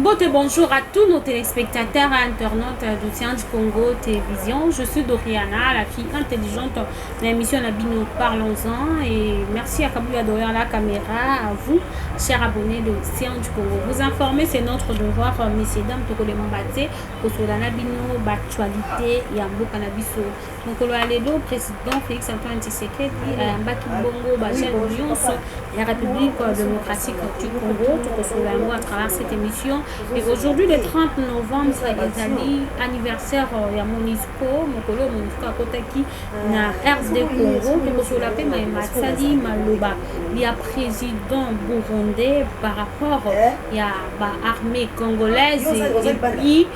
Mbote, bonjour à tous nos téléspectateurs et internautes d'Océan du Congo Télévision. Je suis Doriana, la fille intelligente de l'émission na bino Parlons-en. Et merci à Kabouya derrière la caméra, à vous, chers abonnés de Océan du Congo. Vous informer, c'est notre devoir, messieurs, dames, tokolemba te, kosolola na bino, actualité, ya mboka na biso. Mokolo ya lelo, président Félix Antoine Tshisekedi ayambaki bongo bajeunes nyonso ya République démocratique du Congo. Tokosolola yango à travers cette émission. Et aujourd'hui, le 30 novembre, ezali anniversaire ya MONUSCO. Mokolo MONUSCO akotaki na RD Congo, tokosolola mpe mayema asali maloba ya président burundais par rapport ya baarmée congolaise et puis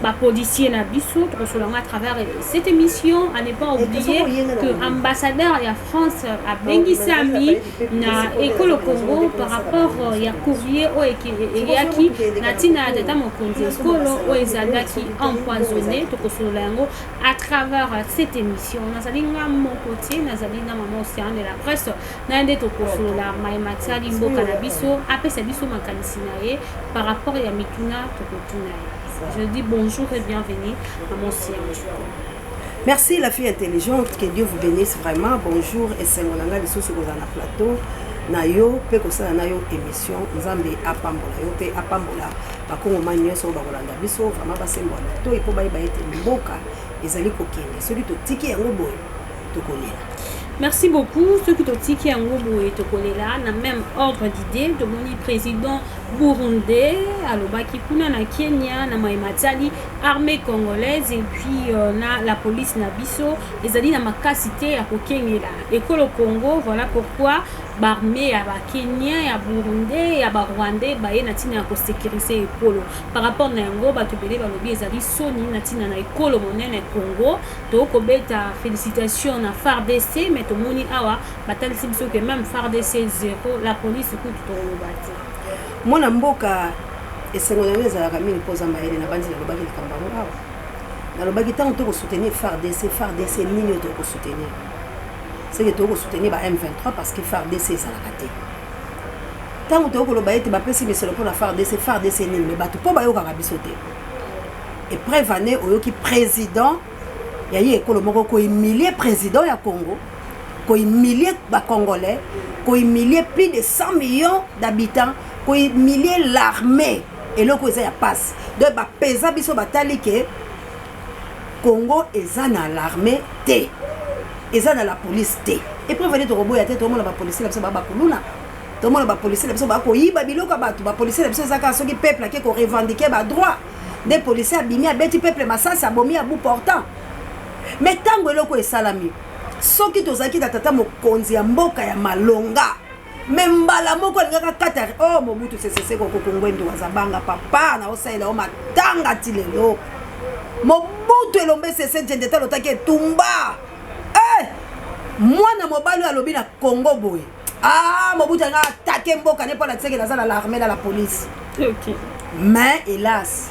bapolicier na biso. Tokosolola yango à travers cette émission. À ne pas oublier que ambassadeur ya France abengisami na ekolo Congo par rapport ya courrier oyo eyaki na ntina ya tata mokonzi ekolo oyo ezalaki empoisonné. Tokosolola yango à travers cette émission. Nazali nga moko te, nazali na mama Océan de la presse na ye nde tokosolola mayema tiali mboka na biso, apesa biso makanisi na ye par rapport ya mituna tokotuna ye. Je dis bonjour et bienvenue, maman Océan du Congo. Merci, la fille intelligente, que Dieu vous bénisse vraiment. Bonjour, esengo na nga lisusu kozala na plateau na yo mpe kosala na yo émission. Nzambe apambola yo mpe apambola bakongomani nyonso oyo bakolanda biso. Vraiment, basembola matoi mpo bayeba ete mboka ezali kokende. Soki totiki yango boye, tokolela. Merci beaucoup. Soki totiki yango boye, tokolela. Na même ordre d'idée, tomoni président burundais alobaki kuna na Kenya na mayema tiali armée congolaise et puis na la police na biso ezali na makasi te ya kokengela ekolo Congo. Voilà pourquoi baarmée ya bakenyan, ya burundais, ya barwandais baye na ntina ya kosécuriser ekolo. Par rapport na yango, bato ebele balobi ezali soni na ntina na ekolo monene Congo. Tokobeta félicitation na FARDC, mais tomoni awa batalisi biso ke même FARDC zéro, la police kutu tokoloba te. Mwana mboka, esengo na yango ezalaka mingi mpo oza mayele. Na bandi nalobaki likambo yango awa, nalobaki ntango tokosoutenir FARDC, FARDC nini oyo tokosoutenir? Seke tokosoutenir ba M23, parce que FARDC ezalaka te. Ntango tokoloba ete bapesi misolo mpona FARDC, FARDC nini? Me bato mpo bayokaka biso te. Preuve ane, oyoki président ya ye ekolo moko kohumilie président ya Congo, kohumilie bacongolais, kohumilie plus de 100 millions d'habitants, kohumilie l'armée. Eloko eza ya passe. Donc bapeza biso, batali ke Congo eza na l'armée te, eza na la police te. Et preuve ane, tokoboya te, tomona bapolicier na biso baa bakuluna, tomona bapolicier na biso baa koyiba biloko ya bato. Bapolicier na biso eza kaka soki peuple ake korevendiquer badroit nde policier abimi, abeti peuple masasi, abomi à bout portant. Mais ntango eloko esalami, soki tozalaki na tata mokonzi ya mboka ya malonga, me mbala moko alingaka kata. Oh, Mobutu Sese Seko Kuku Ngbendu azabanga papa na osalela o matanga ti lelo. Mobutu Elombe Sese Djendeta lotaki etumba. Eh! Mwana mobali oyo alobi na Congo boye, ah, Mobutu alinga atake mboka ne mpo alakisaki naza na l'armée, na la police. Mais hélas,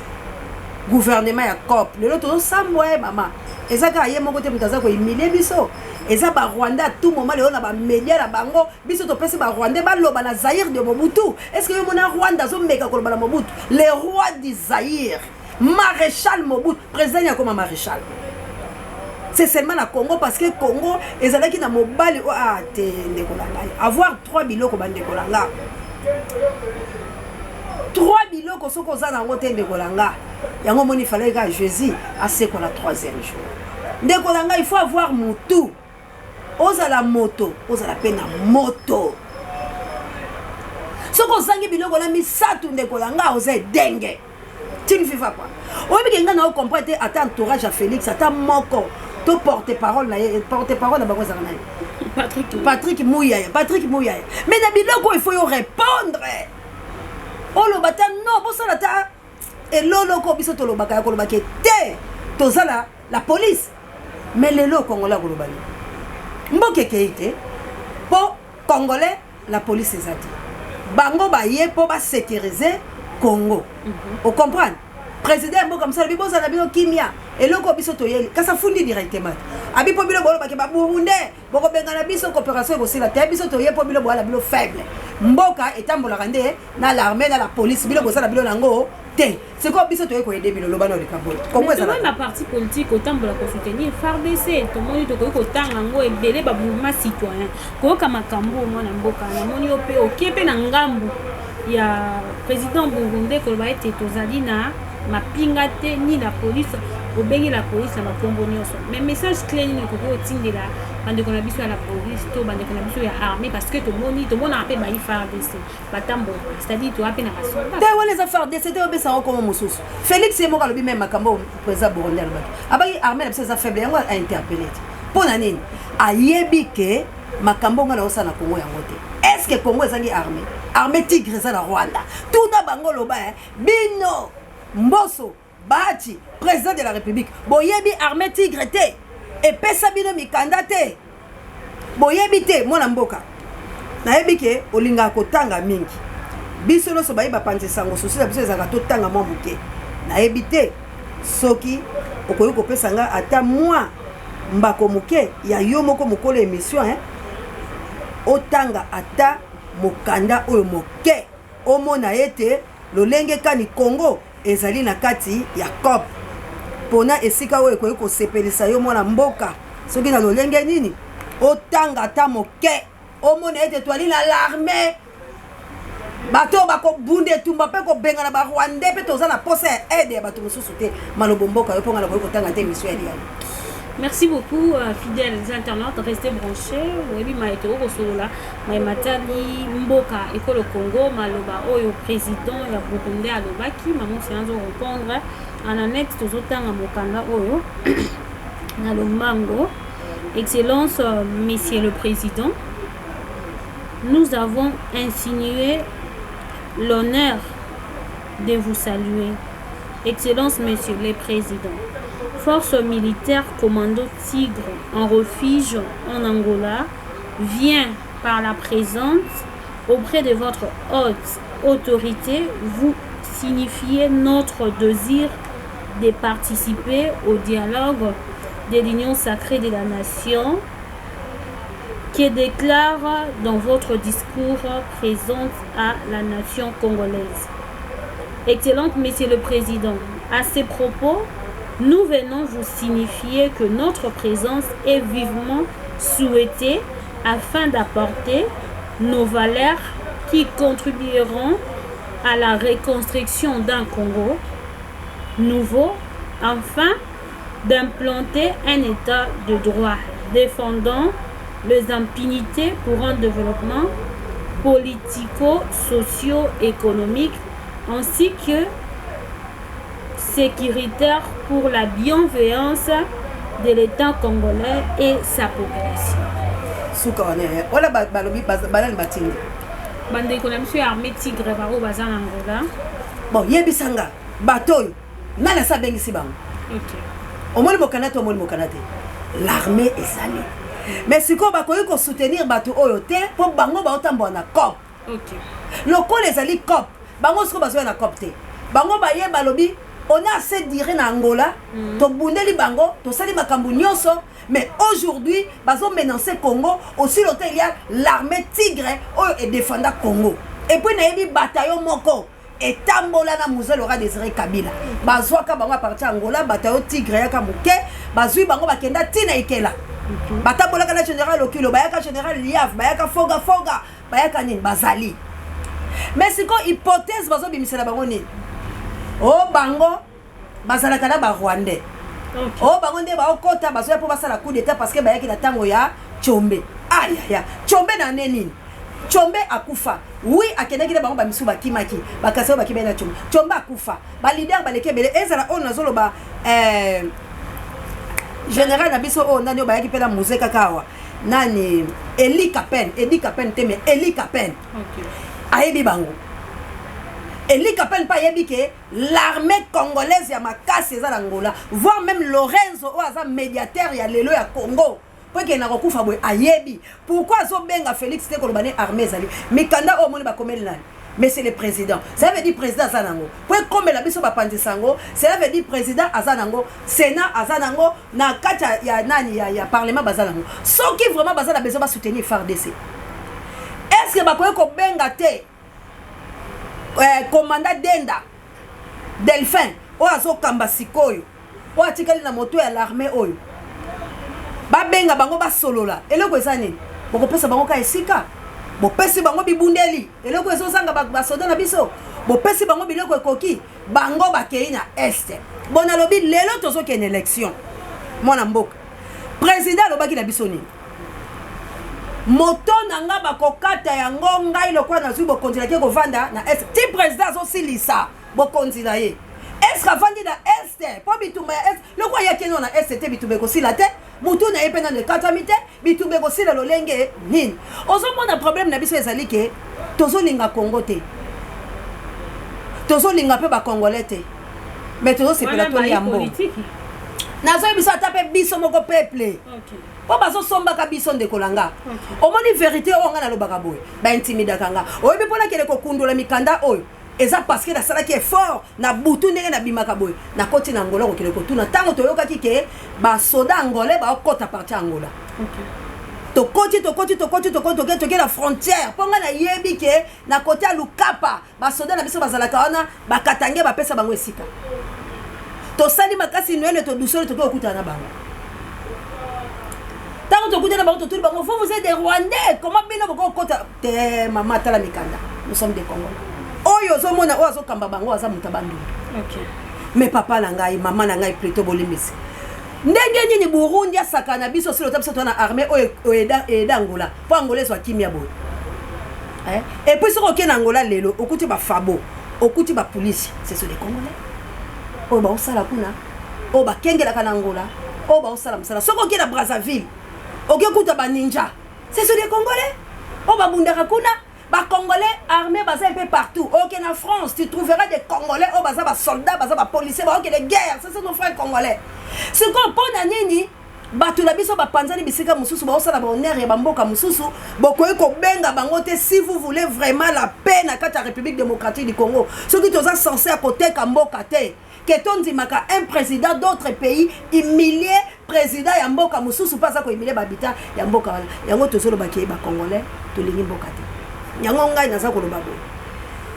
gouvernement ya cop lelo tozosambwa ye. Mama, eza kaka ye moko te moto aza kohumilie biso, eza barwandais. À tout moment lelo na bamédia na bango, biso topesi barwandais baloba na Zaire de Mobutu. Est ce que yo mona Rwanda azomeka koloba na Mobutu, le roi du Zaire, maréchal Mobutu? Président yakoma maréchal, c'est seulement na Congo, parce que Congo ezalaki na mobali oyo. Ah te, ndeko na ngai, avoir trois biloko, bandeko na nga, trois biloko soki oza na yango te, ndeko na nga, yango omoni fallait kaka Jésus asekola troisième jour. Ndeko na ngai, il faut avoir motu, ozala moto, ozala mpe na moto. Soki ozangi biloko na misato, ndeko na nga, oza edenge, tu ne vivras pas. Oyebi ke ngai na ocomprendre te, ata entourage ya Félix, ata moko to porte parole na ye, porte parole na bango ezala na ye. Patrick. Patrick Muyaya, Patrick Muyaya. Mais na biloko il faut yo répondre, oloba ta non, bosala ta eloloko. Biso tolobaka ya kolobaka te, toza na la police. Mais lelo congolais akoloba nini? Mboka ekei te mpo congolais la police eza te. Bango baye mpo basécuriser Congo. Ocomprendre? Président ya mboka mosala bi bozala bino kimia. Eloko biso toyeli kasi afundi directement abi mpo bino bolobaki baburundais bokobengana biso, coopération ekosila te. Biso toye mpo bino boyala bino faible. Mboka etambolaka nde na l'armée, na la police. Biloko osala bino nango te. Sikoyo biso toyei koyede bino. Loba na likambo oyo, Kongo ezala baparti politique kotambola kosoutenir FARDC. Tomoni, tokoki kotanga yango ebele, bamouvement citoyen koyoka makambo. Mwana mboka, namoni yo mpe oke mpe na ngambu ya président burundais koloba ete tozali na mapinga te ni la police. Obengi la police na bakombo nyonso, mais message clé nini okoki kotindela bandeko na biso ya la police to bandeko na biso ya armée? Parce que tomoni, tomonaka mpe bayi FARDC batambola, c'est-à-dire toya mpe na basoldat. Te, wana eza FARDC te. Obesaka okoma mosusu. Félix ye moko alobi même makambo président burundi alobaki. Abaki armée na biso eza faible. Yango ainterpellé te. Mpo na nini? Ayebi ke makambo ngai naosala na Congo yango te. Est ce que Congo ezangi armée? Armée tigre eza na Rwanda. Tuna bango, loba bino Mboso Bahati, président de la République, boyebi armée tigre te? Epesa bino mikanda te? Boyebi te? Mwana mboka, nayebi ke olingaka kotanga mingi. Biso nyonso baye bapanzi sango, susi na biso ezalaka totanga mwa moke. Nayebi te soki okoki kopesa nga ata mwa mbako moke ya yo moko mokolo émission, hein? Otanga ata mokanda oyo moke, omona ete lolenge kani Congo ezali na kati ya cop mpona esika oyo ekoki kosepelisa yo, mwana mboka. Soki na lolenge nini, otanga ata moke, omona ete twali na l'armée, bato oyo bakobunda etumba mpe kobengana Barwandais, mpe toza na posa ya aide ya bato mosusu te. Malobo mboka yo, mponga nakoki kotanga te émission ya liano. Merci beaucoup, fidèles internautes. Restez branchés. Oyebi maye tokosolola, maye matali mboka ekolo Congo, maloba oyo président ya Burundi alobaki. Maman Océan azo répondre ana net. Tozotanga mokanda oyo na lombango. Excellence, Monsieur le Président, nous avons insinué l'honneur de vous saluer. Excellence, Monsieur le Président, force militaire Commando Tigre en refuge en Angola vient par la présente auprès de votre haute autorité vous signifier notre désir de participer au dialogue de l'Union sacrée de la nation qui déclare dans votre discours présent à la nation congolaise. Excellente Monsieur le Président, à ces propos, nous venons vous signifier que notre présence est vivement souhaitée afin d'apporter nos valeurs qui contribueront à la reconstruction d'un Congo nouveau, afin d'implanter un état de droit défendant les impunités pour un développement politico-socio-économique ainsi que sécuritaire pour la bienveillance de l'État congolais et sa population. Suka wana, wana balobi banani batindi? Bandeko na biso ya armée tigre, bango baza na Angola. Bon, yebisanga, bato oyo nani asa abengisi bango? Omoni mokanda te, omoni mokanda te. L'armée ezali, mais sikoyo bakoki kosoutenir bato oyo te mpo bango baotambola na cop. Lokola ezali cop, bango sikoyo bazoya na cop te. Bango baye, balobi on a assez duré na Angola. Tobundeli bango, tosali makambo nyonso, mais aujourd'hui bazomenacer Congo. Aussi longtemps il y a l'armée tigre oyo edefenda Congo, et puis nayebi bataillon moko etambola na Mzee Laurent Désiré Kabila, bazwaka bango à partir ya Angola. Bataillon tigre yaka moke, bazwi bango, bakenda ntina Ikela, batambolaka na général Okilo, bayaka général Liaf, bayaka Foga Foga, bayaka nini, bazali. Mais sikoyo hypothèse bazobimisela bango nini? O bango bazalaka na Barwandais. O bango nde baokɔta, bazoya mpo basala coup d'état, parce que bayaki na ntango ya Tshombe. Ayaya, Tshombe na ne nini? Tshombe akufa. Oui, akendaki na bango, bamisu bakimaki, bakasi oyo bakimaki na Tshombe. Tshombe akufa, baleader baleki ebele. Ezala oyo nazoloba, général na biso oyo nani, oyo bayaki mpe na Mzee kaka awa, nani, Eli Kapen, Edi Kapen te, mais Eli Kapen. Ayebi bango. Eli Kapen mpe ayebi ke l'armée congolaise ya makasi eza na Angola, voire même Lorenzo oyo aza médiateur ya lelo ya Congo mpo ekende na kokufa boye. Ayebi pourquoi azobenga Félix te koloba ne armée ezali. Mikanda oyo omoni bakomeli nani? Monsieur le Président, ça veut dire président aza nango po ekomela biso bapanzisa yango. Cela veut dire président aza nango, Sénat aza nango, na kati ya nani, ya parlement baza nango. Soki vraiment baza na besoin basoutenir FARDC, est ce Est ce que bakoki kobenga te commandant Denda Delphin oyo azokamba sikoyo, oyo atikali na moto ya l'armée, oyo babenga bango basolola? Eloko eza nini? Bokopesa bango ka esika, bopesi bango bibundeli, eloko ezozanga basoda na biso, bopesi bango biloko ekoki, bango bakei na Est. Bon, nalobi lelo tozokende élection. Mwana mboka, président alobaki na biso nini? Moto na nga bakokata yango, ngai lokola nazwi bokonzi, nake kovanda na Est ti président azosilisa bokonzi na ye. Est avandi na Est mpo bitumba ya Est, lokola ayaki no na Est te, bitumba ekosila te. Mutu na ye mpe nano ekatami te, bitumba ekosila lolenge nini? Ozomona, problème na biso ezali ke tozolinga Congo te, tozolinga mpe Bacongolais te, mais tozosepela tolia mbongo. Nazoyebisa, ata mpe biso moko peuple, mpo bazosombaka biso. Ndeko na nga, omoni vérité oyo nga nalobaka boye, baintimidaka nga. Oyebi mpo nakende kokundola mikanda oyo eza parce que nasalaki effort na butu. Ndenge nabimaka boye, nakoti na Angola kokende kotuna. Ntango toyokaki ke basoda angolais baokɔta parti Angola, tokoti, tokoti, tokoti, tokoti, toke, toke na frontière, mpo ngai nayebi ke na kote ya Lukapa basoda na biso bazalaka wana, bakatange bapesa bango esika. Tosali makasi noele, todusoli, toke kokutana na bango. Ntango tokutana bango, totuli bango: "Vous, vous êtes des Rwandais, comment bino bokokota te?" "Mama, tala mikanda, nous sommes des Congolais." Oyo ozomona, oyo azokamba bango, aza moto Bandundu. Mais papa na ngai, mama na ngai plutôt, bolimbisi, ndenge nini Burundi asaka na biso? Silo ta biso toza na armée oyo eyeda Angola mpo Angola ezwa kimia boye. Et puis soki okei na Angola lelo, okuti bafabo, okuti bapolisi, ce sont des Congolais oyo baosala kuna, oyo bakengelaka na Angola, oyo baosala mosala. Soki okei na Brazzaville, okoki kuta baninja, ce sont des Congolais oyo babundaka kuna. Bacongolais armé baza un peu partout. Oke na France, tu trouveras des Congolais oyo baza basoldat, baza bapolicier, baokende guerre, ce sont nos frères congolais. Sikoyo mpo na nini bato na biso bapanzani bisika mosusu, baosala bahonneur ya bamboka mosusu? Bokoki kobenga bango te? Si vous voulez vraiment la paix na kati ya République démocratique du Congo, soki toza censé ya koteka mboka te, ke tondimaka un président d'autres pays humilie président ya mboka mosusu mpe aza kohumilie bahabitants ya mboka wana, yango tozolobaki Bacongolais tolingi mboka te. Yango ngai naza koloba boye: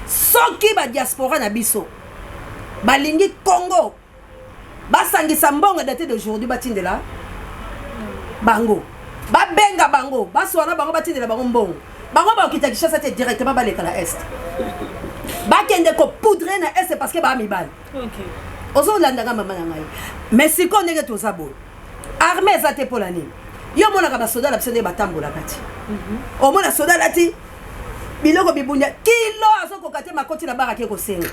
soki badiaspora na biso balingi Congo, basangisa mbongo date d'aujourd'hui, batindela bango, babenga bango, baswana bango, batindela bango mbongo. Bango bakokita Kinshasa te, directement baleka na Est, bakende kopoudre na Est, parce que baa mibali. Ozolandanga, mama na ngai? Mais sikoyo ndenge toza boye, armée eza te. Mpo na nini? Yo omonaka basoda na biso ndenge batambolaka ti omona soda alati biloko bibunya kilo, azokoka te. Makoti na bar, ake kosenga,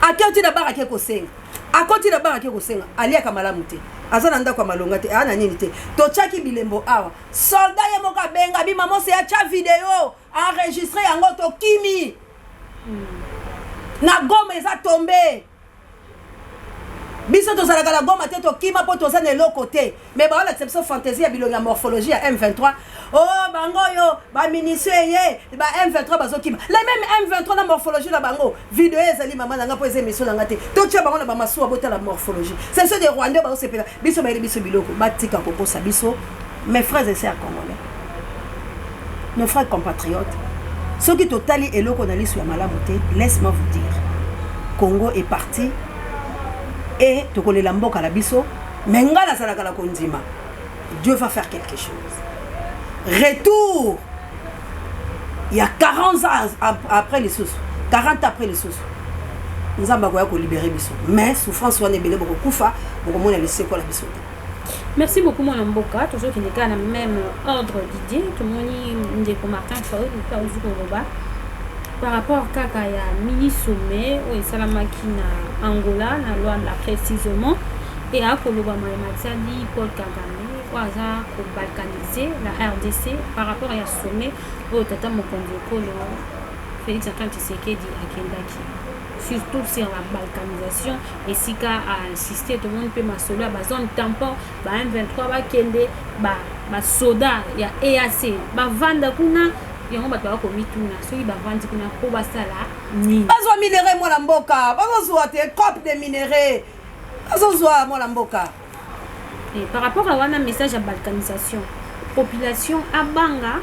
akoti na bar, ake kosenga, akoti na bar, ake kosenga. Aliaka malamu te, aza na ndako ya malonga te, aa na nini te. Totiaki bilembo awa, soldat ye moko abenga bi mama, atya video, enregistre yango. Tokimi na Goma, eza tombe. Biso tozalaka na Goma te, tokima mpo toza na eloko te. Mais baolakisa biso fantaisie ya bilongi ya morphologie ya M23. O oh, bango oyo bamunition eye, ba M23 bazokima, le même M23 na morphologie na bango. Video ezali, mama na nga, mpo eza émission na nga te. Totia bango na bamasuwa, botala morphologie. Ce sont des Rwandais. Bazosepela biso, bayeli biso biloko. Batika kokosa biso. Mes frères et sœurs congolais, nos frères compatriotes, soki totali eloko na liso ya malamu te, laisse-moi vous dire, Congo est parti et tokolela mboka na biso. Mais nga nazalaka na kondima, Dieu va faire quelque chose. Retour ya 40 ans après lisusu, 40 après lisusu, Nzambe akoya kolibérer biso. Mais souffrance wana ebele, bokokufa, bokomona liseko na biso te. Merci beaucoup, mwana mboka. Tozokende kaka na même ordre d'idée. Tomoni ndeko Martin Fayulu mpe auzi koloba par rapport kaka ya mini sommet oyo esalamaki na Angola, na Luanda précisément, e akoloba mayema tiali Paul Kagame oyo aza kobalkaniser la RDC par rapport ya sommet oyo tata mokonzi ekolo Félix Antoine Tshisekedi akendaki, surtout sur la balkanisation. Esika ainsiste, tomoni mpe masolo ya bazone tampon, ba M23 bakende, basoda ya EAC bavanda kuna. Yango bato baka komituna soki bavandi kuna mpo basala nini? Bazwa minerai, mwana mboka. Bazozwa te cope de minerai, bazozwa, mwana mboka. Et par rapport à wana message ya balkanisation, population abanga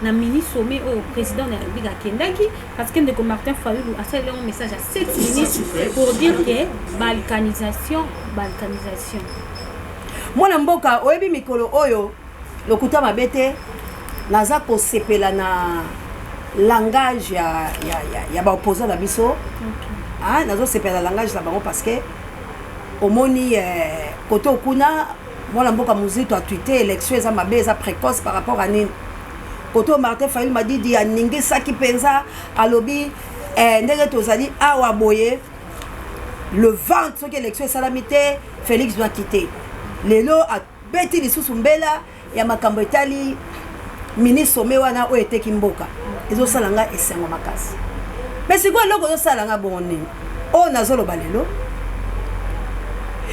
Na mini sommet oyo président de la République akendaki, parce que ndeko Martin Fayulu asaleli yango message ya 7 minutes pour dire que balkanisation, balkanisation. Mwana mboka, oyebi, mikolo oyo, lokuta mabe te, naza kosepela na langage ya baopposant na biso. Ah, nazosepela na langage na bango parce que omoni kote okuna, mwana mboka Mozito atweeter élection eza mabe, eza précoce par rapport à nini. Kote oyo, Martin Fayulu Madidi aningisaki mpenza, alobi ndenge tozali awa boye, le 20, soki élection esalami te, Félix doit quitter. Lelo abeti lisusu mbela ya makambo etali mini sommet wana oyo eteki mboka. Ezosala nga esengo makasi. Mais sikoyo, eloko ezosala nga bongo nini oyo nazoloba lelo,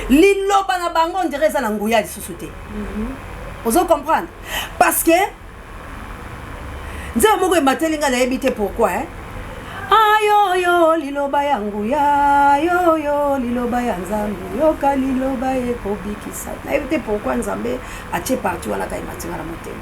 liloba na bango on dirait eza na nguya lisusu te. Ozo comprendre? Parce que nzembo moko emateli ngai, nayebi te pourquoi, eh? Ayoyo, liloba ya nguya, yoyo, liloba ya Nzambe, yoka liloba ekobikisa. Nayebi te pourquoi Nzambe atie parti wana ka emati nga na motema.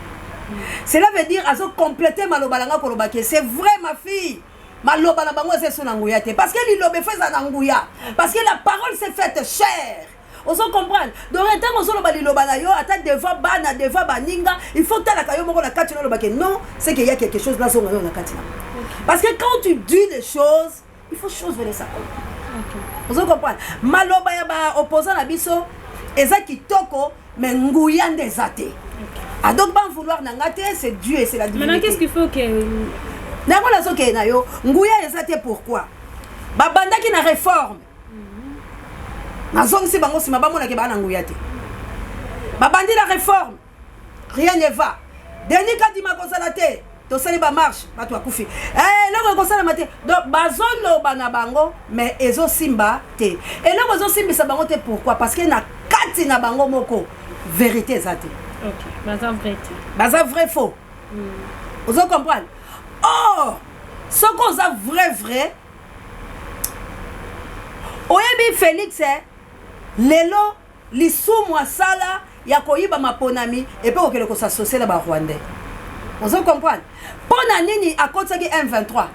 Cela veut dire azocompléter maloba na nga, koloba ke c'est vrai, ma fille, maloba na bango eza eso na nguya te, parce que liloba efo eza na nguya, parce que la parole s'est faite chair. Ozo comprendre? Donc ntango ozoloba liloba na yo, ata devant bana, devant baninga, il faut talaka yo moko na kati na olobake non, c'est qu'il y a quelque chose nazonga yo na kati na. Parce que quand tu dis des choses, il faut chose venir s'accomplir. Ozo comprendre? Maloba ya baopposant na biso eza kitoko, mais nguya nde eza te. Ah, donc ban vouloir na nga te, c'est Dieu et c'est la divinité. Maintenant, qu'est-ce qu'il faut que Nango nazokende na yo, nguya eza te. Pourquoi? Babandaki na réforme, nazongisi bango nsima, bamonaki baa na nguya te. Babandi na réforme, rien ne va. Denis Kadima kozala te, tosali bamarche, bato bakufi, eloko ekosalama te. Donc bazoloba na bango, mais ezosimba te. Eloko ezosimbisa bango te, pourquoi? Parce que na kati na bango moko, vérité eza te. Baza vrai te. Baza vrai faux. Ozo comprendre? Or soki oza vrai vrai, oyebi Félix lelo lisumu asala ya koyiba maponami epe kokende kos'associer na Barwandais. Ozo comprendre mpo na nini akotisaki M23?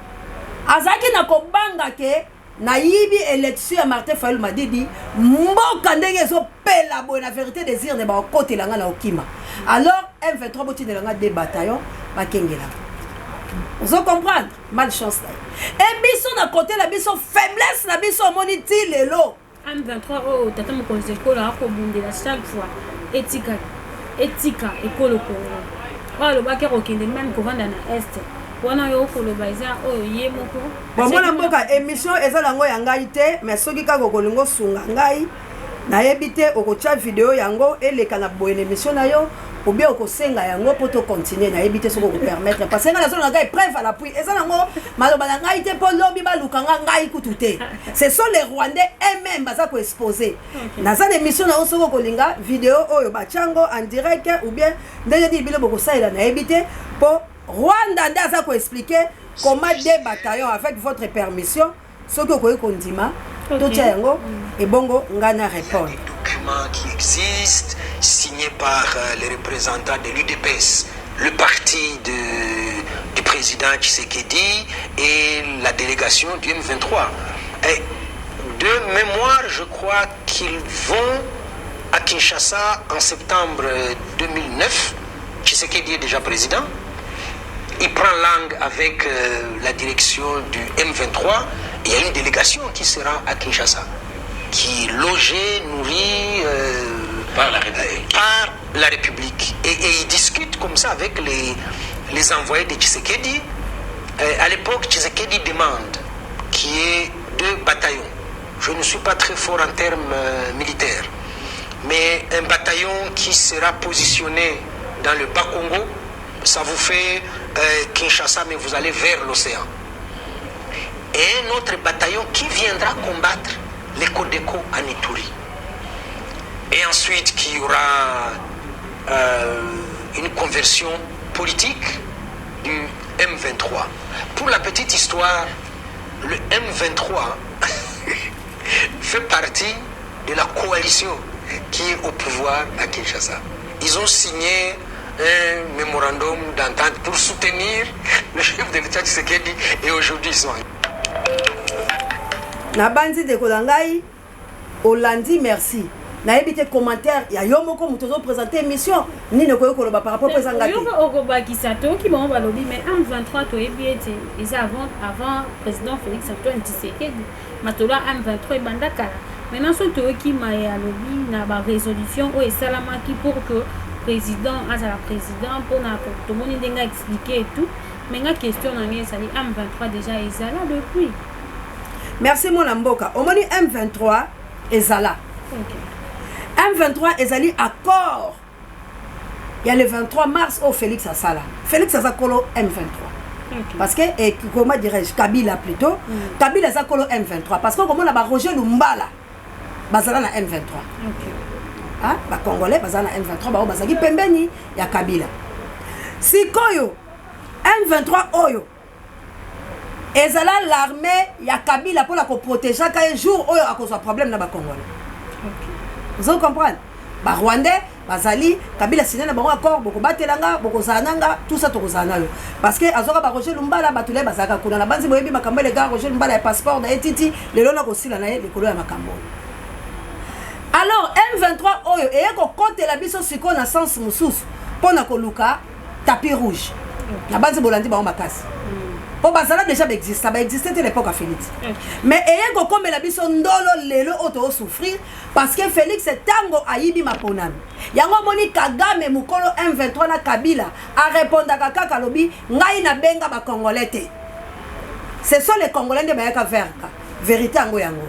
Azalaki na kobanga ke nayibi élection ya Martin Fayulu Madidi, mboka ndenge ezopela boye na vérité des urnes, bakotela nga na okima. Alors M23, botindela nga deux bataillon, bakengelaka. Ozo comprendre? Malchance na ye e biso na kote na biso, faiblesse na biso, omoni ti lelo. M23 oyo tata mokonzi ekolo akobundela chaque fois, etika etika ekolo Kongo, oyo alobaki akokende même kovanda na Est wana, oyo okoloba eza oyo ye moko. Bon, mwana mboka, émission eza nango ya ngai te, mais soki kaka okolinga osunga ngai, nayebi te, okotya video yango eleka na boye na émission na yo, ou bien okosenga yango mpo tocontinue. Nayebi te soki okopermettre, parce que ngai nazolonga ngai preuve à l'appui, eza nango maloba na ngai te, mpo lobi baluka nga ngai kutu te. Ce sont les Rwandais eux-mêmes baza koexposer. Naza na émission na yo, soki okolinga video oyo batyango en direct ou bien ndenge nini bino bokosalela, nayebi te, mpo Rwanda nde aza koexpliquer comment deux bataillons. Avec votre permission, soki okoki kondima, totia yango ebongo ngai na répondre. Des documents qui existent, signés par les représentants de l'UDPS, le parti du président Tshisekedi, et la délégation du M23. Et de mémoire, je crois qu'ils vont à Kinshasa en septembre 2009. Tshisekedi est déjà président. Il prend langue avec la direction du M23. Et il y a une délégation qui sera à Kinshasa, qui est logée, nourrie par la République. Par la République. Et il discute comme ça avec les envoyés de Tshisekedi. À l'époque, Tshisekedi demande qu'il y ait deux bataillons. Je ne suis pas très fort en termes militaires, mais un bataillon qui sera positionné dans le Bas-Congo, ça vous fait Kinshasa, mais vous allez vers l'océan. Et un autre bataillon qui viendra combattre les Codeco en Ituri. Et ensuite qu'il y aura une conversion politique du M23. Pour la petite histoire, le M23 fait partie de la coalition qui est au pouvoir à Kinshasa. Ils ont signé un mémorandum d'entente pour soutenir le chef de l'État Tshisekedi et aujourd'hui ils sont Nabanzi ndeko na ngai olandi, merci. Nayebi te commentaire ya yo moko moto ozoprésente émission, nini okoki koloba par rapport mpo eza nga te. Yoko okobakisa, toyoki bango balobi, mais M23 toyebi ete eza avant président Félix Antoine Tshisekedi. Matolo ya M23 ebanda kala. Maintenant, soki toyoki maye alobi na barésolution oyo esalamaki pour que président azala président, mpona tomoni ndenge aexplique et tout, mais nga question na ngai ezali: M23 déjà ezala depuis? Merci mwana mboka. Omoni, M23 ezala. M23 ezali accord ya le 23 mars oyo Félix asala. Félix aza kolo M23. Parce que comment dirais-je, Kabila plutôt. Kabila aza kolo M23 parce que okomona baRoger Lumbala bazala na M23. Ah, bacongolais bazala na M23, bao bazalaki pembeni ya Kabila. Sikoyo M23 oyo ezala l'armée ya Kabila mpona koprotégeaka ye jour oyo akozwa problème na bacongolais. Ozo comprendre? Barwandais bazali, Kabila signé na bango accord: bokobatela nga, bokozala na nga, tout ça, tokozala na yo. Parce que azwaka baRoger Lumbala, bato na ye bazalaka kuna. Na banzi boyebi makambo eleka Roger Lumbala ya passeport na ye titi lelo na kosila na ye likolo ya makambo oyo. Alors M23 oyo eye kokotela biso sikoyo na sens mosusu mpo na koluka tapis rouge. Na banzi bolandi bango makasi mpo bazala déjà baexista, baexiste te l'époque ya Félix. Mais eye kokomela biso ndolo lelo oyo toosouffrir parce que Félix ntango ayibi maponami yango, omoni Kagame mokolo M23 na Kabila arépondaka kaka, alobi: "Ngai nabenga bacongolais te, ce sont les Congolais nde bayaka vers nga." Vérité yango yango.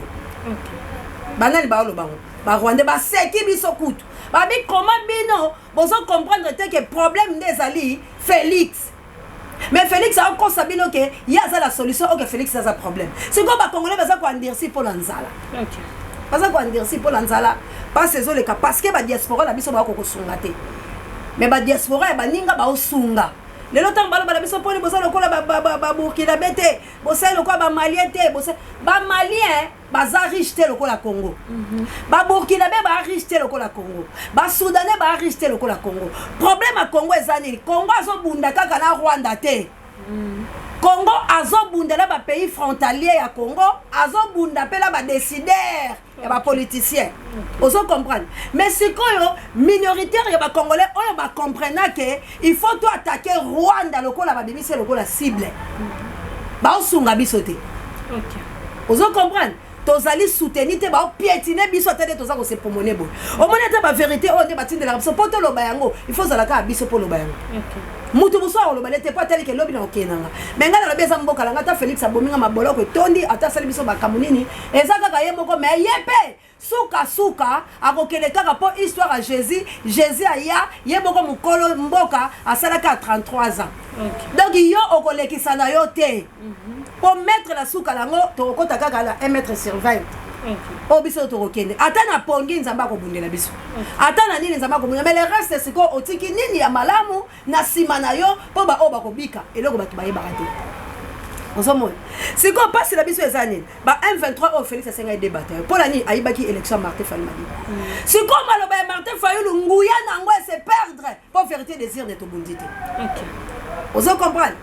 Banani baoloba ngo? Barwandais baseki biso kutu, babi koma bino bozocomprendre te ke problème nde ezali Félix. Mais Félix akokosa bino ke ye aza la solution. Oke, Félix aza problème. Sikoyo bacongolais baza koendurcir mpo na nzala. Baza koendurcir mpo na nzala, mpasi ezoleka parce que badiaspora na biso bakoka kosunga te, mais badiaspora ya baninga baosunga. Lelo ntango baloba na biso mponi boza lokola baburkinabé te, bosali lokola bamalien te, bamalien baza riche te lokola Congo, baburkinabé baa riche te lokola Congo, basoudanais baa riche te lokola Congo. Problème ya Congo eza nini? Congo azobunda kaka na Rwanda te. Congo azobunda na bapays frontalier ya Congo, azobunda mpe na badécideur ya bapoliticien. Ozo comprendre? Mais sikoyo minoritaire ya bacongolais oyo bacomprena ke il faut to attaquer Rwanda lokola babimisi lokola cible, baosunga biso te. Ozo comprendre? Tozali soutenu te, baopiétine biso. Ata nde toza kose promener boye, omoni ata bavérité oyo nde batindelaka biso mpo toloba yango, il faut ozala kaka biso mpo loba yango. Mutu mosusu akoloba nde te mpo ataliki elobi na kokendanga. Me ngai nalobi eza mboka na ngai. Ata Félix abominga, maboloko etondi, ata asali biso makambo nini, eza kaka ye moko. Me ye mpe sukasuka akokende kaka mpo histoire ya Jésus. Jésus aya ye moko mokolo mboka asalaka ya 33 ans. Donc yo okolekisa na yo te mpo maître na suka nango tokokɔta kaka na 1 mètre sur 20. Oyo biso tokokende ata na pongi, Nzambe akobundela biso, ata na nini, Nzambe akobundela. Mais le reste sikoyo otiki nini ya malamu na nsima na yo mpo baoyo bakobika eloko bato bayebaka te? Ozomona sikoyo mpasi na biso eza nini? Ba M23 oyo Félix asengai deux bataillon mpo na nini? Ayibaki élection ya Martin Fayulu Madidi. Sikoyo maloba ya Martin Fayulu, nguya na yango ese perdre mpo vérité désir de tobundi te. Ozo comprendre?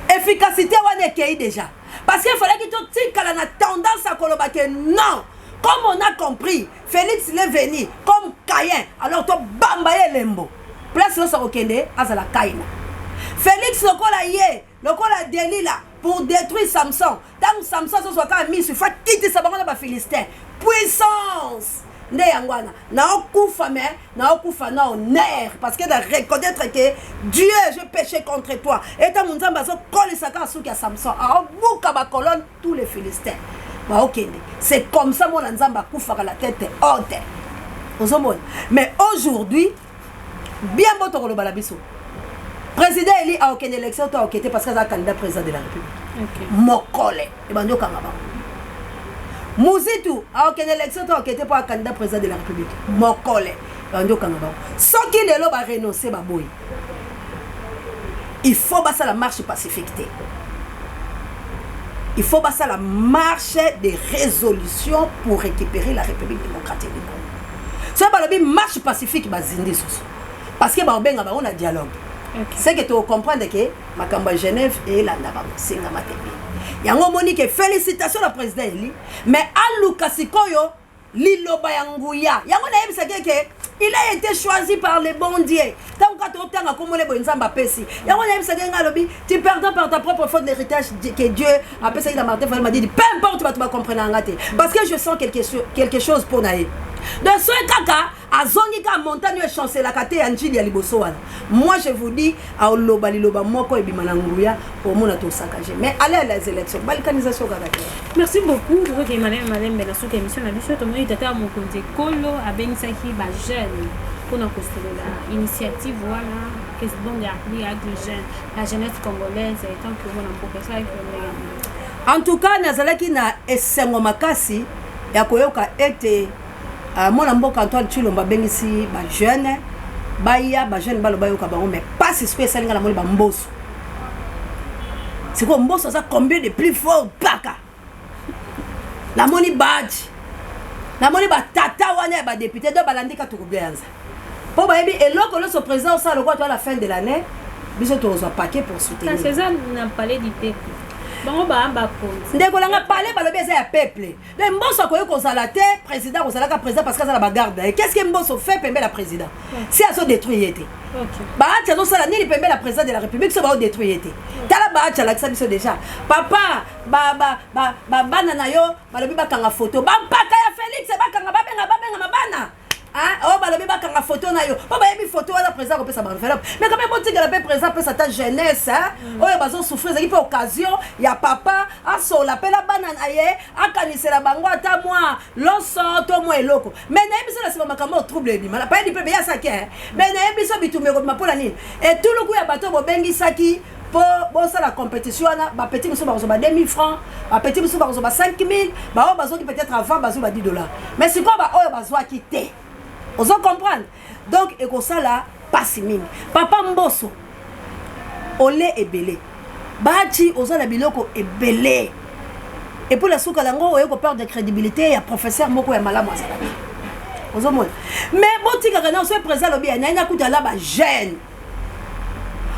Efficacité wana ekei déjà parce que fallaki totikala na tendance ya koloba ke non, comme on a compris, Félix est venu comme Caïn, alors tobamba ye elembo place nyonso akokende azala Kaina. Félix lokola ye lokola Delila pour détruire Samson. Ntango Samson azozwa kaka miso, ifa kitisa bango na bafilistin. Puissance nde yango wana. Naokufa, mais naokufa na honneur parce que na reconnaître que Dieu, je péché contre toi. Etango Nzambe azokolisa kaka suki ya Samson, aobuka bacolonne, tous les Philistins baokende. C'est comme ça mwana Nzambe akufaka la tête haute. Ozomona? Mais aujourd'hui bien bo tokoloba na biso président élu aokende élection to aoke te parce que aza candidat président de la République. Mokole ebandi okanga bango. Muzitu aokende élection to aoke te mpo acandidat président de la République? Mokole ebandi okanga bango. Soki lelo barenonce, baboyi, il faut basala marche pacifique te, il faut basala marche de résolution pour récupérer la République démocratique du Congo. Soki balobi marche pacifique, bazindi susu. Parce que baobenga bango na dialogue. C'est que tocomprendre ke makambo ya Genève eyelanda bango sengama te. Yango omoni ke félicitation na président eli, mais aluka sikoyo liloba ya nguya. Yango nayebisaki ke il a été choisi par le bon Dieu. Ntango kaka totanga komona boye, Nzambe apesi yango. Nayebisaki nga, alobi: "Tu perdras par ta propre faute l'héritage que Dieu apesaki na Martin Fayulu Madidi." Peu importe bato bacomprendre nga te, parce que je sens quelque chose mpo na ye. Donc soki kaka azongi kaka montagne oyo echancelaka te ya Njili ya liboso wana, moi je vous dis, aoloba liloba moko ebima na nguya, omona tosakage. Mais aller à les élections, balkanisation kaka te. Merci beaucoup. Tozoki malembe malembe na suka émission na biso. Tomoni tata ya mokonzi ekolo abengisaki bajeune mpona kosolola initiative wana, président de la République avec jeune, la jeunesse congolaise. Étant que mwana mboka, esalaki ndenge? En tout cas, nazalaki na esengo makasi ya koyoka ete mwana mboka Antoine Tshilombo abengisi bajeune, baya bajeune, baloba, yoka bango. Mais pasi sikoyo esali nga, namoni bamboso sikoyo. Mboso aza combien de plus fort mpaka namoni baji, namoni batata wana ya badéputé do balandi ka tokobianza mpo bayebi eloko nyonso président osala. Lokola to à la fin de l'année, biso tokozwa paquet pour soutenir. Kasi eza na palais du peuple, bango baa bakonzi. Ndeko nanga, palais balobi eza ya peuple. Donc Mboso akoki kozala te président, akozalaka président parce que aza na bagarde na ye. Qu'est ce que Mboso fait pembe la président si azodétruire ye te? Bahati azosala nini pembe la président de la République so baodétruire ye te? Tala, Bahati alakisa biso déjà. Papa, bana na yo balobi bakanga photo, bampaka ya Félix bakanga, babenga, babengama bana oyo balobi bakanga photo na yo mpo bayebi photo wana président akopesa baenveloppe. Mais quand même, botikela mpe président apesa ata jeunesse oyo bazosouffrir. Ezalaki mpe occasion ya papa asola mpe na bana na ye, akanisela bango ata mwa loso to mwa eloko. Mais nayebi biso na nsima makambo oyo, trouble ebima na payebi mpe beyasaki. Mais nayebi biso bitumba ekobima. Mpona nini? Etuluku ya bato bobengisaki mpo bosala compétition wana, bapeti mosusu bakozwa ba 2000 francs, bapeti mosusu bakozwa ba 5000, baoyo bazwaki peut-être avant bazwi ba 10 dollars. Mais sikoyo baoyo bazwaki te, ozo comprendre? Donc ekosala mpasi mingi. Papa Mboso, ole ebele baati, oza na biloko ebele. Et puis la suka yango, oye koperdre crédibilité ya professeur moko ya malamu azalaki, ozomona. Mais botikaka na soki président alobi naye nakuta na bajeune,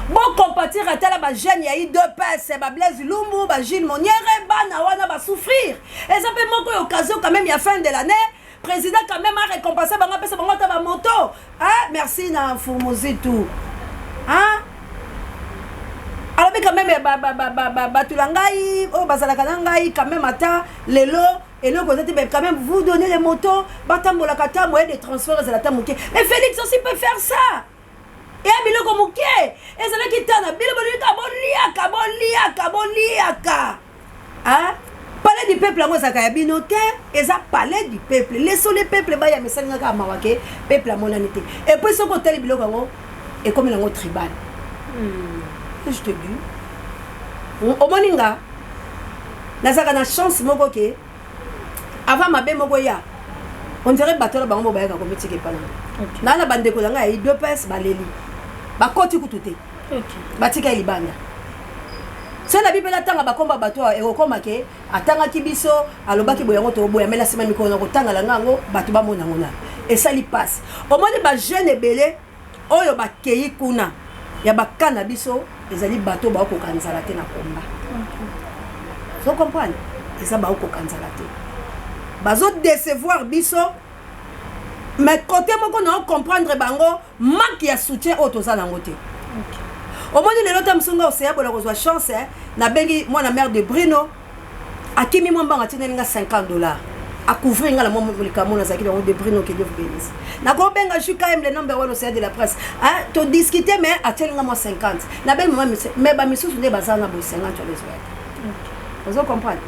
bocompatir ata na bajeune ya UDPS, bablaise Lumbu, bagile Moniere, bana wana basouffrir. Eza mpe moko ya occasion quand même ya fin de l'année, président quand même a récompensé bango, apesa bango ata bamoto. Ah, merci na Fumuzitu. Ah, alobi quand même bato na ngai oyo bazalaka na ngai quand même, ata lelo eloko eza te, mais quand même vous donnez les motos, batambolaka, ata moyen de transport ezala ata moke. Mais Félix aussi peut faire ça. Eya biloko moke ezalaki tana bino bolika, boliaka, boliaka, boliaka. Palais du peuple yango ezalaka ya bino te, eza palais du peuple. Laissons le peuple baya. Mesalinga kaka mawa ke peuple amonani te. Et puis soki otali biloko yango, ekomi nango tribal. Je te dis, omoni nga nazalaka na chance moko ke avant mabe moko ya, on dirait bato na bango mo bayaka komitika epa nanga. Naa na bandeko na ngai ya UDPS, baleli, bakoti kutu te, batika ye libanda. So na bi mpe natanga bakomba bato awa, ekokoma ke atangaki biso, alobaki boye, yango toboya. Mais na nsima mikolo na kotangala nga yango, bato bamona yango na esali mpasi. Omoni bajeune ebele oyo bakei kuna ya baka na biso, ezali bato baokoka nzala te na komba. Ozo comprendre? Eza baokoka nzala te, bazodecevoir biso. Mais côté moko na ocomprendre bango, manque ya soutien oyo toza nango te. Omoni lelo ta mosunga oseya bola kozwa chance, nabengi mwana mare de Brino, akimi mwa mbango, atindeli nga 50 dollars, acouvrir nga na mwa likambo nazalaki nango. De Brino, que Dieu vous bénisse. Nakobenga JKM, le number one océan de la presse, todiscute, mais atieli nga mwa 50. Nabengi mama, mais bamisusu nde baza na boye 50 wana ezoya te. Ozo comprendre?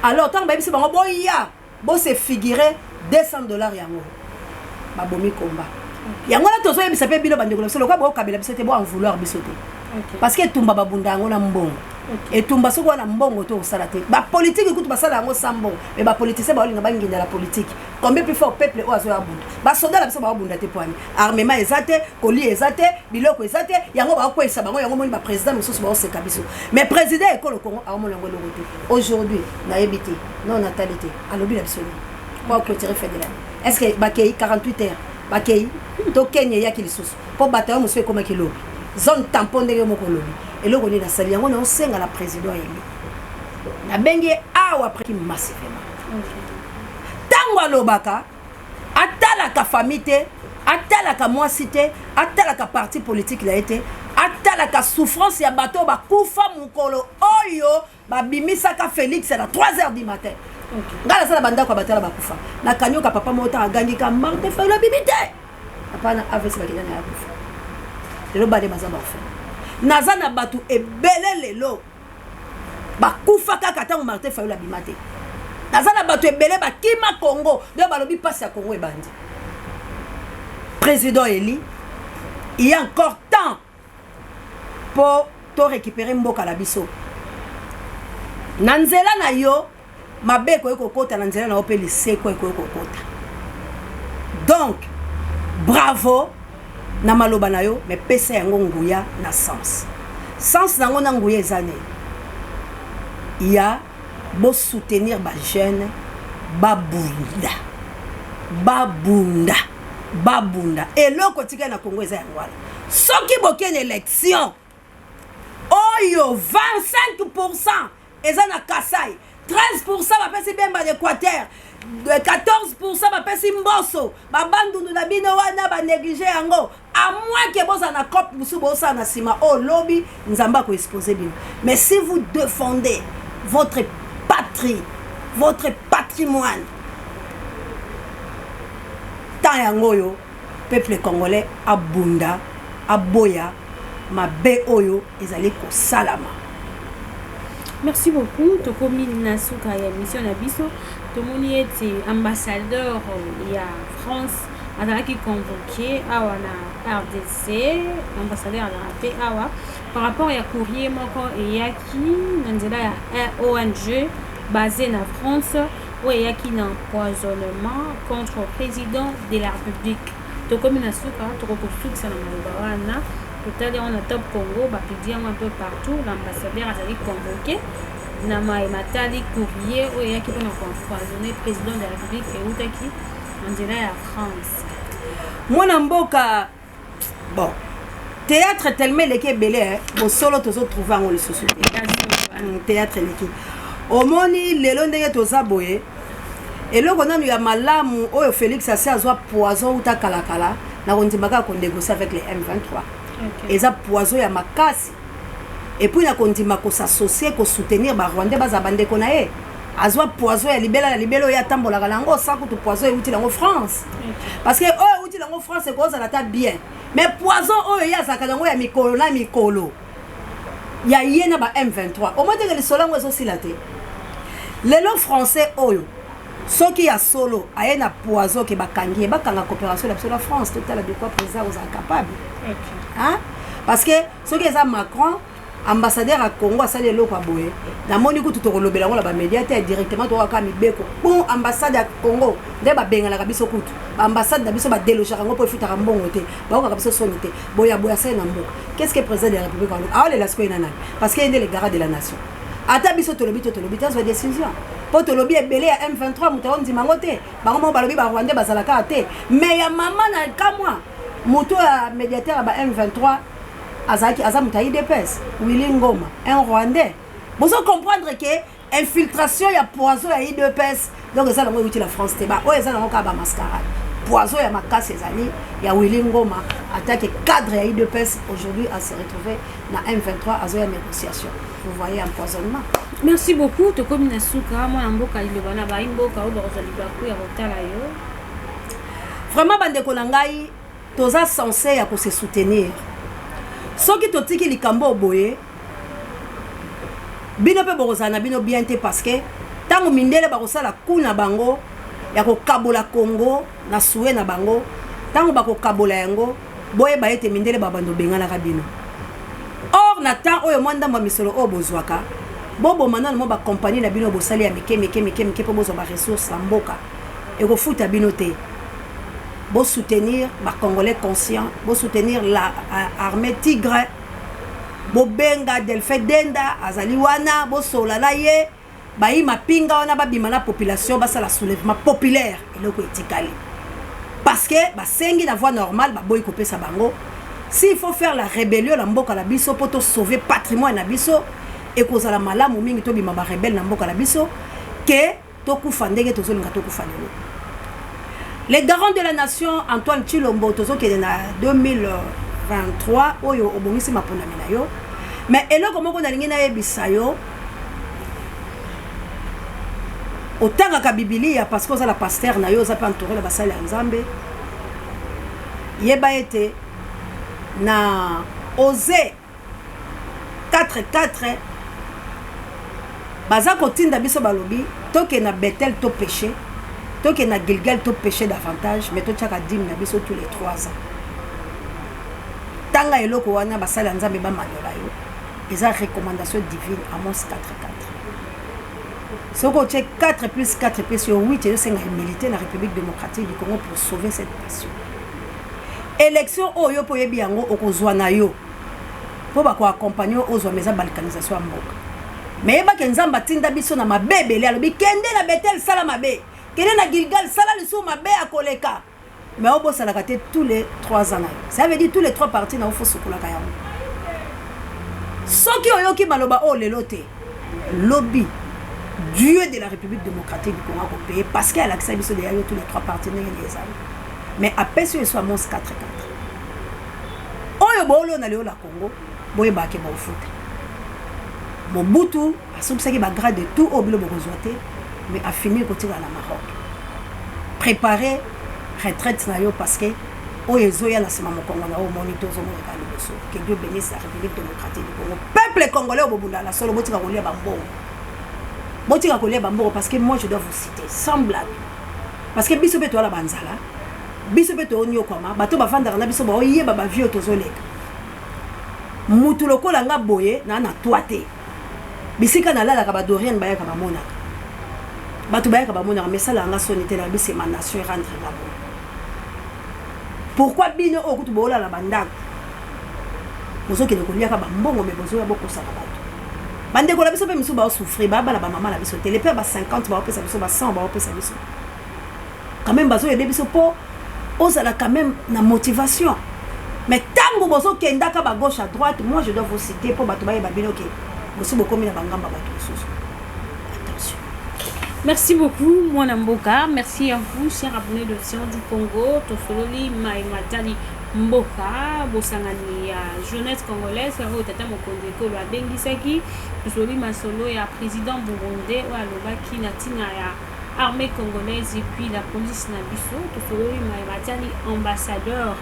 Alors ntango bayebisi bango boya bose figure 200 dollars, yango babomi komba yango wana. Tozoyebisa mpe bino bandeko na biso, lokola bokabela biso te, bo en vouloir biso te, parce que etumba babunda yango na mbongo. Etumba soki wana mbongo to osala te. Bapolitike kutu basala yango sa mbongo, mais bapoliticien baolinga banginda la politique. Combien plus fort peuple oyo azoya bunda? Basoda na biso baobunda te poani armement eza te, kolia eza te, biloko eza te. Yango baokweyisa bango. Yango moni baprésident mosusu baoseka biso, mais président ekolo Kongo aomona yango eloko te. Aujourd'hui nayebi te, non, natali te, alobi na biso nini po aclôturer fin de l'année? Est ce que bakei 48 heures? Bakei to Kenya, eyaki lisusu mpo bataillon mosusu ekomaki lobi, zone tampon. Ndenge moko olobi, eloko nini asali yango? Naosenga na président élu, nabengi ye awa massivement. Ntango alobaka, atalaka famille te, atalaka mwasi te, atalaka parti politique na ye te, atalaka souffrance ya bato oyo bakufa mokolo oyo babimisaka Félix na 3 heures du matin. Ngai naza na bandako ya batala bakufa. Nakanioka papa moko ntango agangika Martin Fayulu abimi te, papa na AVC, bakenda na ya kufa. Lelo bane baza baorphelin. Naza na bato ebele lelo bakufa kaka ntango Martin Fayulu abima te. Naza na bato ebele bakima Congo nde balobi mpasi ya Congo ebandi. Président élu, il y a encore temps mpo to récupérer mboka na biso. Na nzela na yo, mabe ekoki kokota na nzela na yo, mpe liseko ekoki kokota. Donc bravo na maloba na yo, mais pesa yango nguya na sens. Sens nango na nguya eza nini? Ya bosoutenir bajeune, babunda, babunda, babunda. Eloko etikali na Congo eza yango wana. Soki bokende élection oyo, 25 eza na Kasai, 13 bapesi Bemba na Équateur, 14 bapesi Mboso. Babandundu na bino wana banéglige yango, à moins que bozala na cope mosusu bosala na nsima oyo lobi Nzambe akoexpose bino. Mais si vous défendez votre patrie, votre patrimoine, temps yango oyo peuple congolais abunda, aboya mabe oyo ezali kosalama. Merci beaucoup. Tokomi na suka ya émission na biso. Tomoni ete ambassadeur ya France azalaki convoqué awa na RDC. Ambassadeur azalaka mpe awa par rapport ya courrier moko eyaki na nzela ya ONG basé na France, oyo eyaki na empoisonnement contre président de la République. Tokomi na suka, tokokosukisa na maloba wana. Totali yango na Top Congo, bapublie yango un peu partout. L'ambassadeur azali convoqué na maye matali courrier oyo eyaki mpona koempoisonner président de la République, eutaki na nzela ya France. Mwana mboka, bon, théâtre tellement eleki ebele, bosolo tozotrouve yango lisusu te. Théâtre eleki. Omoni lelo ndenge toza boye, eloko nanu ya malamu oyo Félix asi azwa poison uta kalakala na kondima kaka konégocie avec les M23. Eza poison ya makasi. Et puis na kondima kosassocie, kosoutenir Barwandais, baza bandeko na ye. Azwa poison ya libela na libela oyo atambolaka na yango sans kutu poison euti nango France, parce que oyo euti nango France ekozala ata bien, mais poison oyo ye azalaka nango ya mikolo na mikolo ya ye na ba M23, omoi teke lisolo yango ezosila te. Lelo Français oyo, soki ya solo aye na poison ke bakangi ye, bakanga coopération na biso na France, totala de quoi président ozala capable, hein? Parce que soki eza Macron, ambassadeur ya Congo, asali eloko ya boye, namoni kutu tokolobela yango na bamédia te. Directement tokaka mibeko, bon, ambassade ya Congo nde babenganaka biso. Kutu baambassade na biso badelogaka yango mpo efutaka mbongo te. Baokaka biso soni te. Boya boya asali na mboka, qu'est ce que président de la République aolela sikoyo na nani? Parce que ye nde le garant de la nation. Ata biso tolobi to tolobi te, azwa décision, mpo tolobi ebele ya M23, moto aondima yango te. Bango moko balobi Barwandais bazalaka te. Mais ya mama na kamwa, moto ya médiateur ya ba M23 azalaki, aza moto ya UDPS, Willy Ngoma, un Rwandais. Bozo comprendre ke infiltration ya poison ya UDPS, donc eza nango euti la France te. Oyo eza nango kaka bamascarade. Poison ya makasi ezali ya Willy Ngoma, atake cadre ya UDPS, aujourd'hui ase retrouvé na M23, azoya négociation. Vous voyez empoisonnement? Merci beaucoup. Tokomi na suka. Mwana mboka, liloba na bayi mboka oyo bakozwa libaku ya kotala yo. Vraiment, bandeko na ngai, toza censé ya kose soutenir. Soki totiki likambo oyo boye, bino mpe bokozala na bino bien te, parce que ntango mindele bakosala ku na bango ya kokabola Congo na suye na bango, ntango bakokabola yango, boyeba ete mindele babanda obenganaka bino. Or na temps oyo, mwa ndambo ya misolo oyo bozwaka, boboma nano mwa bakompagnie na bino bosali ya mike mike mike mike, mpo bozwa baressource na mboka. Ekofuta bino te. Bosoutenir Bacongolais conscient, bosoutenir la armée tigre. Bobenga Delphin Denda, azali wana, bosola na ye. Bayi mapinga wana babima na population, basala soulèvement populaire. Eloko etikali. Parce que basengi na voie normale, baboyi kopesa bango. S'il faut faire la rébellion na mboka na biso mpo tosauver patrimoine na biso, ekozala malamu mingi tobima barebelles na mboka na biso ke tokufa ndenge tozolinga tokufa lelo. Le garant de la nation Antoine Tshilombo, tozokende na 2023 oyo obongisi maponami na yo, mais eloko moko nalingi nayebisa yo: otangaka Bibilia parce que oza la pasteur na yo, oza mpe entouré na basali ya Nzambe. Yeba ete na Osée 4 4 baza kotinda biso, balobi tokende na Betel topêcher, tokende na Gilgal topêcher davantage, mais totiaka dîme na biso tous les 3 ans. Tanga eloko wana, basali ya Nzambe bamanyola yo. Eza recommandation divine, Amos 4 4. Soki otie 4 plus 4 plus yo 8, ezosenga humilité na République démocratique du Congo pour sauver cette nation. Élection oyo mpo oyebi yango, okozwa na yo mpo bakoaccompagner, ozwa ma eza balkanisation ya mboka. Me yebake Nzambe atinda biso na mabe ebele. Alobi: kende na Betel, sala mabe, kende na Gilgal, sala lisusu mabe akoleka. Mais obosalaka te tous les 3 ans na yo, ça veut dire tous les trois parties na yo fo sukolaka yango. Soki oyoki maloba oyo lelo te, lobi Dieu de la République démocratique du Congo akopaye, parce que alakisa biso deya yo tous les trois parties ndenge nde ezali. Mais apesi oyo eso Amos 4 4 oyo boolona lelo na Congo, boyebake baofuta. Mobutu asombisaki bagrade de tout oyo bino bokozwa te, mais afinir kotikala na Maroc. Préparer retraite na yo, parce que oyo ezoya na nsima mokongo na oyo omoni te, ozomonaka liboso. Que Dieu bénisse la République démocratique du Congo. Peuple congolais oyo bobundaka na solo, botika kolia bambongo, botika kolia bambongo, parce que moi je dois vous citer sans blague, parce que biso mpe toyala banzala, biso mpe toonyokwama. Bato bavandaka na biso baoyeba bavie oyo tozoleka. Mutu lokola nga boye naa na twa te, bisika nalalaka, badoriane bayaka bamonaka, bato bayaka bamonaka, mais esalaka nga soni te. Na bisema nation erendre nga boye, pourquoi bino oyo kutu boolala bandako bozokende koliaka bambongo, me bozoya bokosaka bato? Bandeko na biso mpe misusu baosouffrir, babala bamama na biso te. Le père ba 50 baopesa biso, ba 100 baopesa biso quand même, bazoyede biso mpo ozala quand même na motivation. Mais ntango bozokendaka ba gauche à droite, moi je dois vous citer mpo bato bayeba bino ke bosi bokomi na bangamba bato mosusu. Attention. Merci beaucoup, Mwana Mboka. Merci à vous, chers abonnés de Science du Congo. Tosololi Mai Matali Mboka, bosangani ya jeunesse congolaise oyo tata mokonzi ekolo abengisaki. Tosololi masolo ya président burundais oyo alobaki na ntina ya armée congolaise et puis la police na biso. Tosololi Mai Matali ambassadeur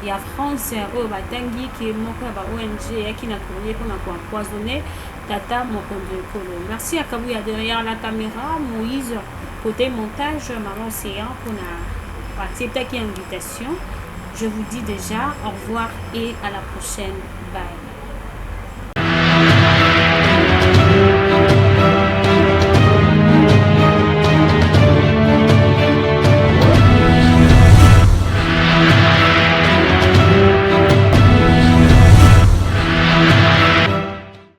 ya France oyo batangi ke moko ya ba ONG eyaki na courrier mpona koempoisonner tata mokonzi ekolo. Merci à Kabouya derrière la caméra, Moïse côté montage, maman Océan mpona acceptaki invitation. Je vous dis déjà au revoir et à la prochaine. Bye.